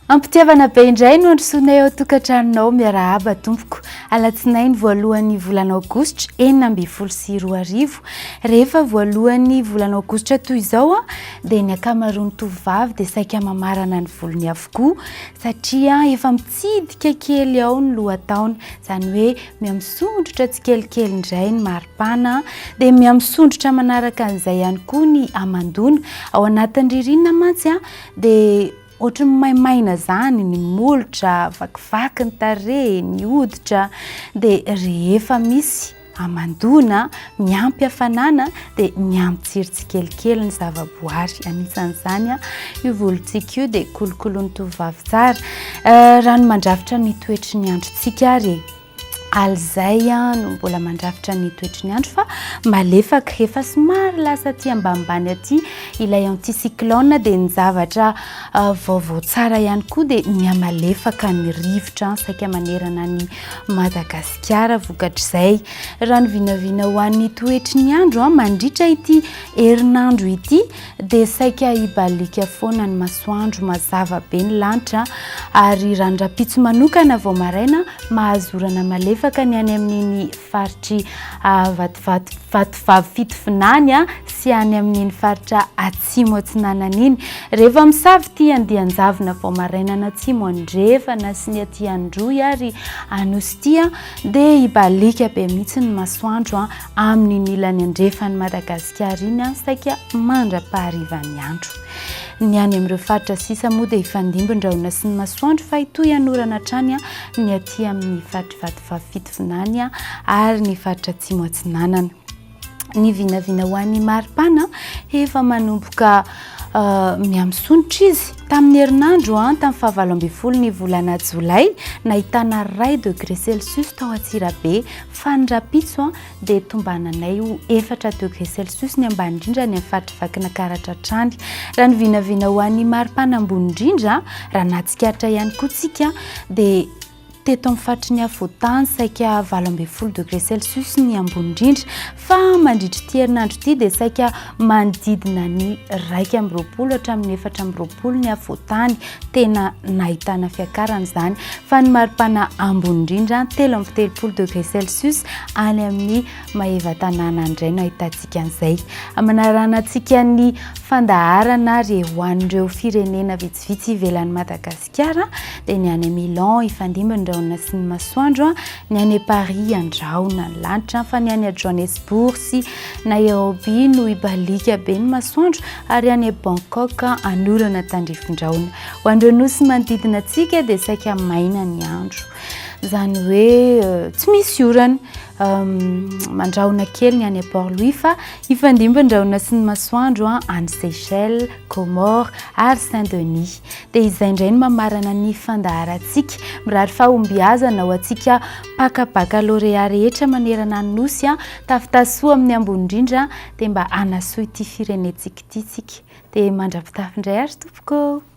Ampitiavana be indray no androsoanay ao tokantranonao miarahaba tompoko. Alatsinainy voalohan'ny volana aogositra 2016. Rehefa voalohan'ny volana aogositra toy izao dia ny ankamaroan'ny tovovavy dia saika mamarana ny volony avokoa satria efa mitsidika kely ao ny lohataona. Izany hoe mihamisondrotra tsikelikely indray ny maripana dia mihamisondrotra manaraka an'izay ihany koa ny hamandoana. Ao anatin'ny ririnina mantsy dia ohatry ny maimaina izany ny molotra, vakivaky ny tarehy, ny hoditra dia rehefa misy hamandoana miampy hafanana dia mihamitsiry tsikelikely ny zavaboary. Anisan'izany io volontsika io dia kolokoloin'ny tovovavy tsara. Raha ny mandrafitra ny toetry ny androntsika ary e! Alizay no mbola mandrafitra ny toetry ny andro fa malefaka, efa somary lasa aty ambanimbany aty ilay anticyclone dia ny zavatra vaovao tsara ihany koa dia mihamalefaka ny rivotra saika manerana an'i Madagasikara vokatr'izay. Raha ny vinavina ho an'ny toetry ny andro mandritra ity herinandro ity dia saika hibaliaka foana ny masoandro, mazava be ny lanitra ary raha ny rahampitso manokana vao maraina mahazo orana malefaka ny any amin'iny faritry Vatovavy Fitovinany sy any amin'iny faritra Atsimo Atsinanana iny. Rehefa misava ity andian-javona vao maraina an'Atsimo Andrefana sy ny aty Androy ary Anosy ity dia hibaliaka be mihitsy ny masoandro amin'iny ilany andrefan'i Madagasikara iny saika mandra-paharivan'ny andro. Ny any amin'ireo faritra sisa moa dia hifandimby ny rahona sy ny masoandro fa hitohy hanorana hatrany ny aty amin'ny faritr'i Vatovavy Fitovinany ary ny faritra Atsimo Atsinanana. Ny vinavina ho an'ny maripana efa manomboka mihamisondrotra izy. Tamin'ny herinandro, tamin'ny faha-18 ny volana jolay, nahitana iray degré celsius tao Antsirabe Fa ny rahampitso dia tombananay ho efatra degré celsius ny ambany indrindra any amin'ny faritr'i Vakinankaratra hatrany. Raha ny vinavina ho an'ny maripana ambony indrindra, raha nahatsikaritra ihany koa tsika dia teto amin'ny faritry ny afovoantany saika 18 degré celsius ny ambony indrindra fa mandritra ity herinandro ity dia saika manodidina ny 21 hatramin'ny 24 ny afovoantany. Tena nahitana fiakarana izany fa ny maripana ambony indrindra, 33 degré celsius, any amin'ny Maevatanàna indray no ahitantsika an'izay. Manarahana antsika ny fandaharana ary ho an'ireo firenena vitsivitsy ivelan'i Madagasikara dia ny any Milan hifandimby ny rahona sy ny masoandro, ny any Paris handrahona ny lanitra fa ny any Johannesburg sy Nairobi no hibaliaka be ny masoandro ary any Bangkok hanorana tandrifin-drahona. Ho an'ireo nosy manodidina antsika dia saika maina ny andro. Izany hoe tsy misy orana. Mandrahona kely ny any Port Louis fa hifandimby ny rahona sy ny masoandro any Seychelles, Comores ary Saint Denis. Dia izay indray no mamarana ny fandaharantsika. Mirary fahombiazana ho antsika mpaka bakalorea rehetra manerana ny Nosy. Tafitasoa amin'ny ambony indrindra dia mba hanasoa ity firenentsika ity tsika. Dia mandra-pitafy indray ary tompoko ô!